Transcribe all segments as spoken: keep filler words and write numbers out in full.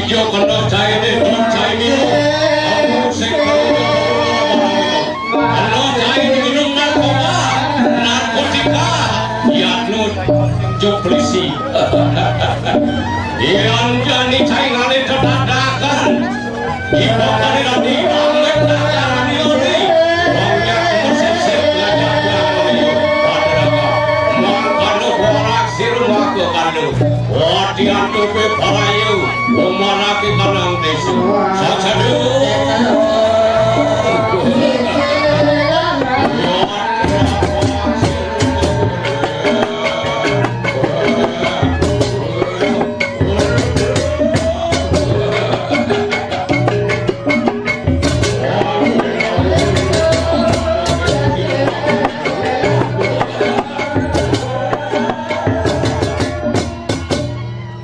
Yo kena cai ni, tu cai ni. Aku sing kena cai ni minum narkoba, narkotika, ya nu jo polisi. Yang jani cai ngalih kedadakan. Ibu kali nanti ambil darah ni ni. Banyak musik-musik belajar ni. Ada apa? Mangkano korak siru maka kandung. Wati antuk peparayu. Umarake kanang desa. Saksadu.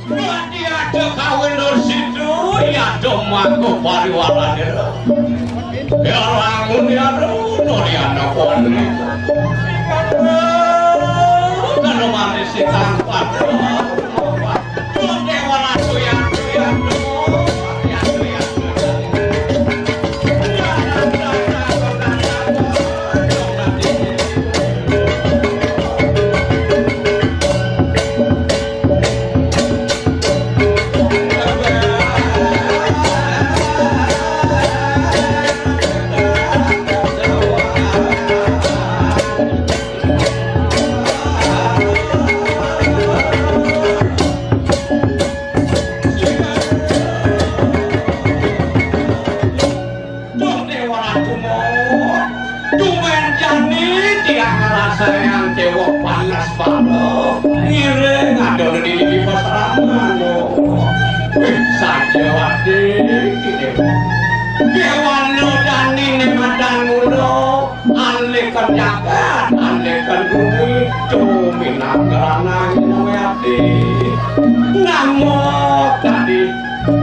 Berarti ada kawin lur situ, ya ada mangko pariwalane lho. Ya lamun ya lho, no ya ana kuwi. Kalau mati sing tampan. Tuh, dewa langsung ya, ya, ya, ya. Duh, Dewa Ratu Mawa. Dumen jani tiang ngrasayang dewa panas pala. Ngiring adana di, di pasraman. Wih, saja ati iki dewa. Dewana jani ne madan mula. Andekan jagat, andekan bumi, tumindak ngeranang ati. Namo tadi,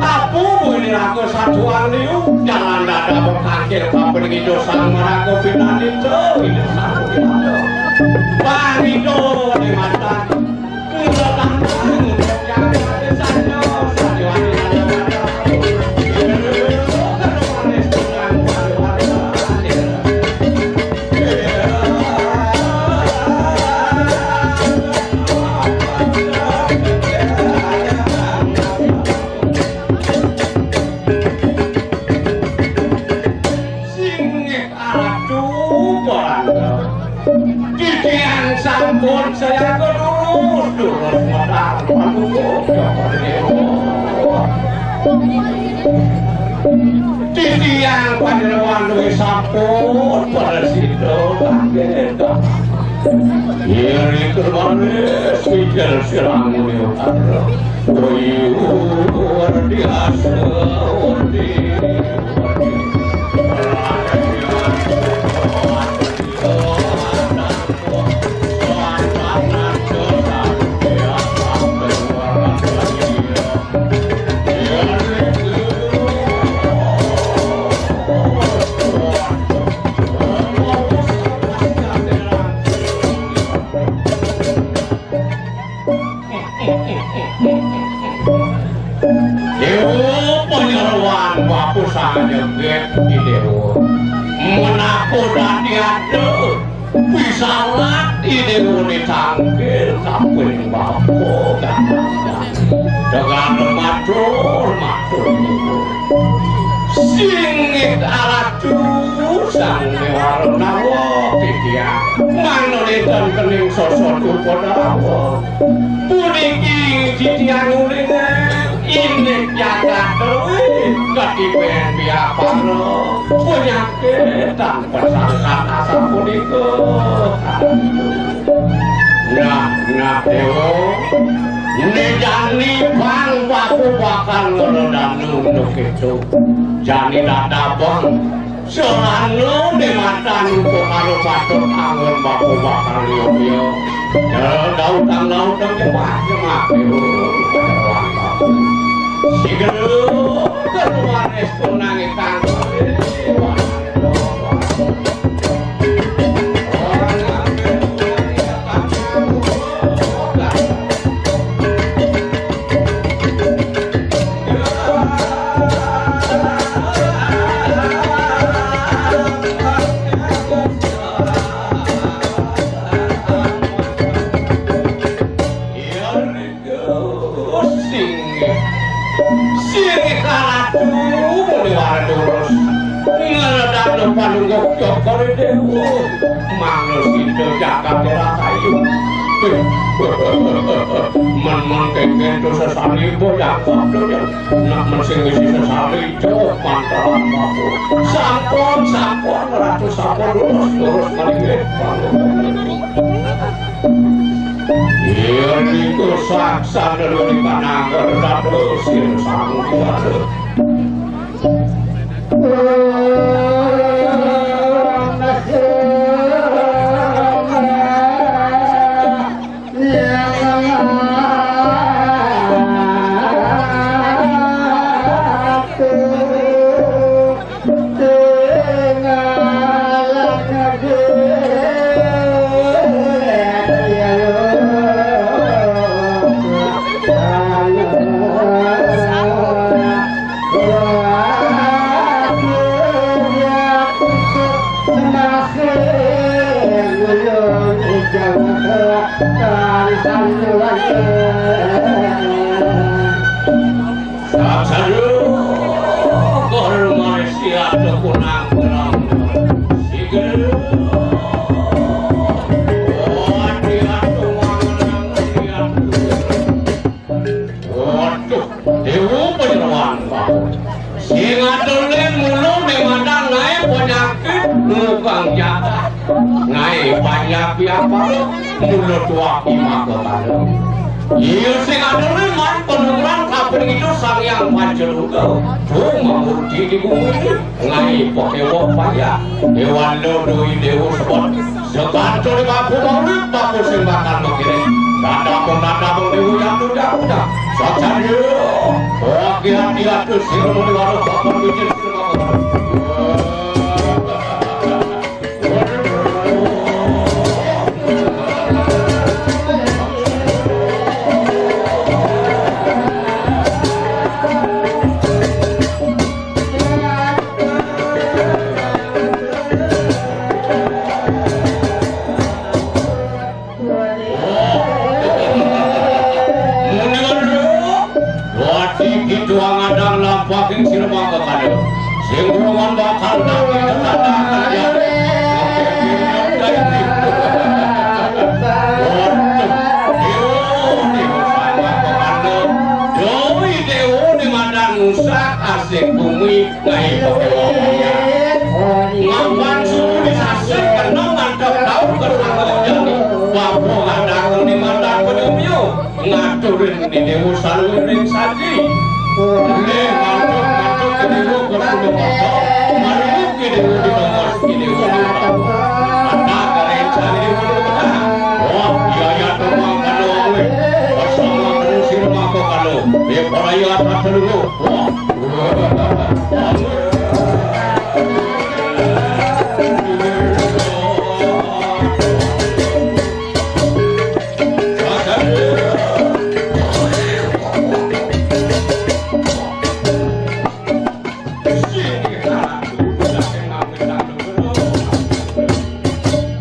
apa muni raga sajuang liu, jalan dada berkangkir, papen ngido sang maraga pinanito, ngido sang pinanito. Pangido di mata. Singit aratu barangga. Titiang sampun sayaga durus, durus medal panutup Joko Dewa. Titiang panjenengan duwe sampun prasida kangge. Iri kemanis pijel siramune utara. Uyur diasa undi. Dewa panyeroan bapa sang nyegit di Dewa. Menapa dadi ada? Pisalat di Dewa ditangkil kaping bapa gandang. Dengan matur, matur. Singit aratu sang Dewa Nawa titiang. Manuliten kening sosot Upadarawa. Puniki titiang ulingan indik jagat luwih katiben biapara penyakit tan pesangkat asapunika. Nah, nah, Dewa. Nejani pang paku bakal ngeledanu nukit. Jani dadabang. Selana ne matan uga karo patut anggon bapa bakal liya-liya. Dautang-dautang nyemak-nyemak. Sigera keluar estunang ikang. Cokor Dewa, manusita jagat Rahayu. Men-men kengken tu sesali boyang kabeh. Nak men sing ngisi sesali jauh pantaran mabuk. Sampun, sampun, Ratu, sampun, lurus, lurus malih. Yen iku saksana dening panangger dados sing sang kuwasa. Saksana kor Malaysia tekunang terang. Sigel. Wadi atuh mangenang liat. Waduh, Dewa Panyeroan. Sing atuh len mulu ning madan nae panyakit nukang jagat. Nae panyakit apa? Mulu tuak imaka kala. Iya sing atuh len man penurunan kaping itu Sang Hyang Pancaluga. Cuma murti di bumi ini. Ngai pakewa paya. Dewan Lodoi Dewa Sebot. Sekanto di baku maulid, baku sing bakal makiring. Dadapun, dadapun, Dewa Yatu, Yatu, Yatu. Sajan yo. Oke, hati-hati, sing mau di warung, bapak bikin sing mau. Wati kitu angadang lampaking sira mangkakala. Sing ruman bakal nanging tetandang kaliyan. Waduh, Dewa ni mangkakala. Dewi Dewa ni madan nusak asik bumi. Ngai pakewa paya. Mapan suku disasih kena mantap tau kesangka jani. Bapa ngadakoni mantan penyumyu. Ngaturin di Dewa saluring saji. Nggih, matur, matur ke Dewa berkuda motor. Marungu ke Dewa di nomor, ke Dewa di nomor. Kata karen sari Dewa di tengah. Wah, iya, iya, temang kano awe. Bersama kanu sirma ko kano. Beporaya atas seluruh. Wah.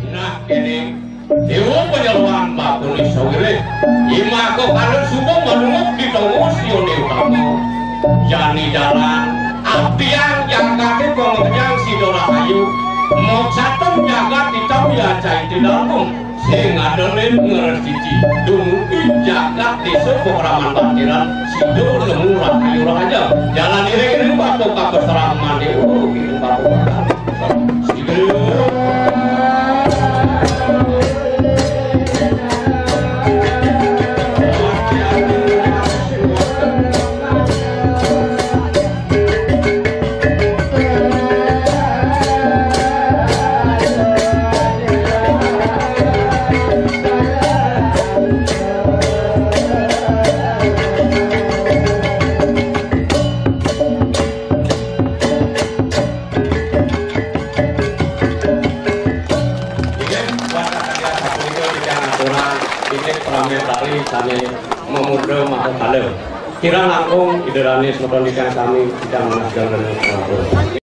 Nah, kene Dewa Panyeroan bakune sawire. Imaka kala suba manunguk di tengah sione utama. Jani dalan, abdiang jagate pamekjang sida rahayu. Moksatem jagat itam ya caite dalem. Sing adonin ngeresiki. Dumugi jagat desa Pokraman Bantiran. Sida nemu rahayu rahaja. Jalan iring-iring bapa kapeserangan dewa. Bapa Inggih, wantah kaliyan sapunika titiang aturang inggih pramesari sane mamurda maha kala. Kirang langkung Ida Dane semeton titiang sami titiang manah gandeng sampun.